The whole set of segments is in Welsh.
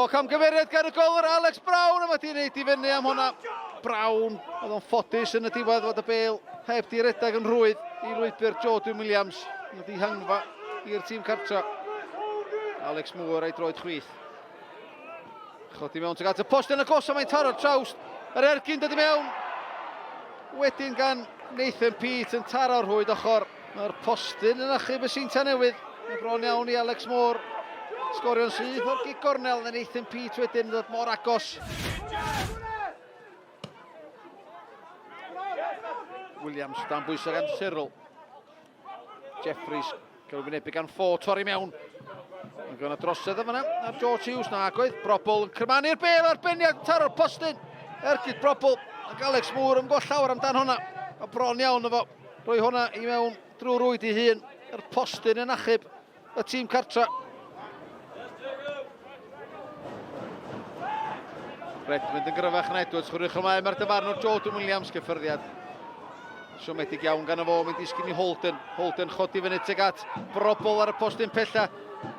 O, camgymeriad gan y golwr Alex Brown, a mae di wneud i fyny am hwnna. Brown, oedd o'n ffodus yn y diwedd fod y bel heb di redeg yn rhwydd i lwybr Jordan Williams. Yn dihangfa i'r tîm cartra. Alex Moore a'i droed chwith. Chodi mewn tuag at y post yn y gos a mae'n taro'r trawst. Yr ergyn dod i mewn. Wedyn gan Nathan Peat yn taro'r rhwyd ochr. Mae'r postyn yn achub y Seintiau Newydd. Mae'n bron iawn i Alex Moore sgorio'n syth o'r gic gornel. Yn Nathan Peat wedyn yn dod mor agos. Williams dan bwysau gan Cyril. Jeffries cael ei wynebu gan Ffo, torri mewn. Mae'n gwneud drosedd yma ar George Hughes, na agoedd. Brobl yn crymanu'r bel ar beniad taro'r postyn. Ergyd Brobl ac Alex Moore yn goll llawer amdan hwnna. A bron iawn efo. Rhoi hwnna i mewn drwy rwyd ei hun. Yr postyn yn achub y tîm cartra. Redmond yn gryfach na Edwards, chwrwch ymlaen mae'r dyfarnwr Jordan Williams, gyffyrddiad. Siomedig iawn gan y fo, mae'n disgyn i Holden. Holden chodi fyny tuag at Brobol ar y postyn pella.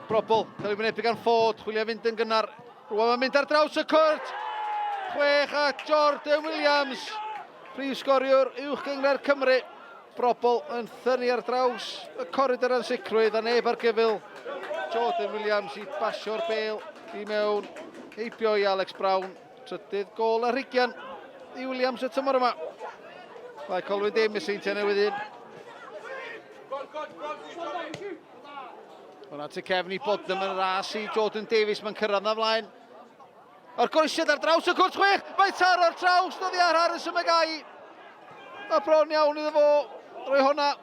Brobol, cael ei wynebu gan Ford, chwilio fynd yn gynnar. Rwan mae'n mynd ar draws y cwrt. 6 a Jordan Williams. Prif sgoriwr Uwch Gynghrair Cymru. Brobol yn thynnu ar draws y coridor ansicrwydd a neb ar gyfyl. Jordan Williams i basio'r bel i mewn heibio i Alex Brown. Trydydd gol ar hugian i Williams y tymor yma. Mae Colwyn dim, y Seintiau Newydd un. Hwna tu cefn i Bodnam yn ras i Jordan Davies, mae'n cyrraedd na flaen. A'r groesiad ar draws y cwrt chwech, mae taro'r traws oddi ar Harrison McGae. A bron iawn iddo fo roi honna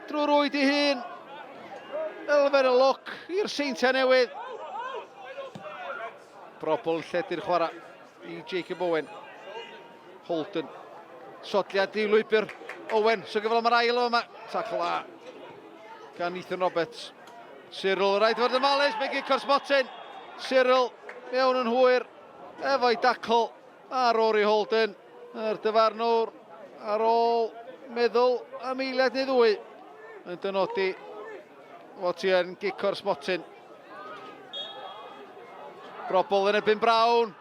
drwy rwyd i hun. Elfen y lwc i'r Seintiau Newydd. Brobl yn lledu'r chwarae i Jacob Owen. Holden. Sodliad i lwybr Owen. So gyfle mae'r ail o yma. Tackle a gan Ethan Roberts. Cyril, rhaid fod yn malus, mae'n gic o'r smotyn. Cyril mewn yn hwyr efo'i dacl ar Rory Holden. Yr dyfarnwr ar ôl meddwl am eiliad neu ddwy yn dynodi fod ti yn gic o'r smotyn. Brobl yn erbyn Brown.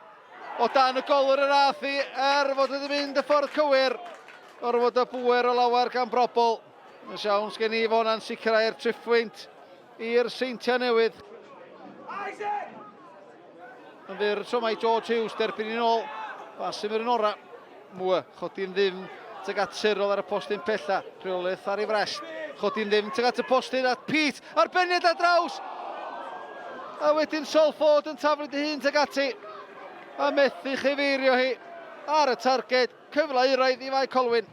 O dan y golwr yr ath i, er fod wedi mynd y ffordd cywir. Gorfod y bwer o lawer gan Brobl. Yn siawns gen i fo hwnna'n sicrhau'r triphwynt i'r Seintiau Newydd. Yn fyr tro mae George Hughes derbyn i'n ôl. Bas yn yr un ora. Mwy, chodi'n ddim tuag at Cyril ar y postyn pella. Rheolaeth ar ei frest. Chodi'n ddim tuag at y postyn at Pete. Arbenniad ar draws. A wedyn Sol Ford yn taflu dy hun tuag ati. A methu chyfeirio hi ar y targed. Cyfle euraidd i Fae Colwyn.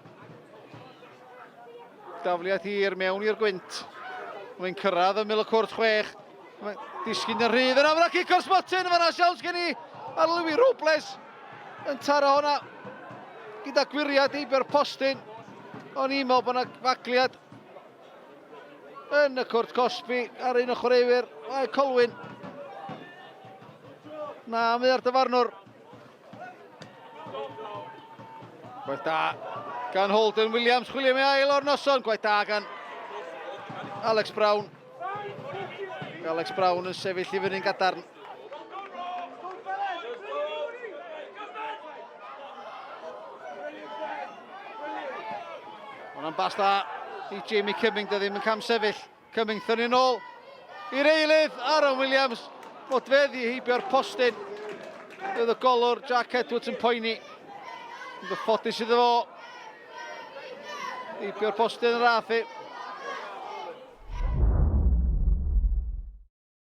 Dafliad hir mewn i'r gwynt. Mae'n cyrraedd ymyl y cwrt chwech. Mae'n disgyn yn rhydd yna. Mae'n cic o'r smotyn yn fanna. Siawns gen i ar Louis Robles yn taro hwnna gyda gwiriad heibio'r postyn. O'n i'n meddwl bod yna fagliad yn y cwrt cosbi ar un o chwaraewyr Mae Colwyn. Na, mae ar dyfarnwr. Gwaith da gan Holden Williams, chwilio am ei ail o'r noson. Gwaith da gan Alex Brown. Alex Brown yn sefyll i fyny'n gadarn. Hwna'n bas da i Jamie Cumming, dy ddim yn cam sefyll. Cumming thynnu nôl i'r eilydd, Aaron Williams, modfedd i heibio'r postyn. Bydd y golwr Jack Edwards yn poeni. Yn gyffodus iddo fo. Heibio'r postyn yn raff i.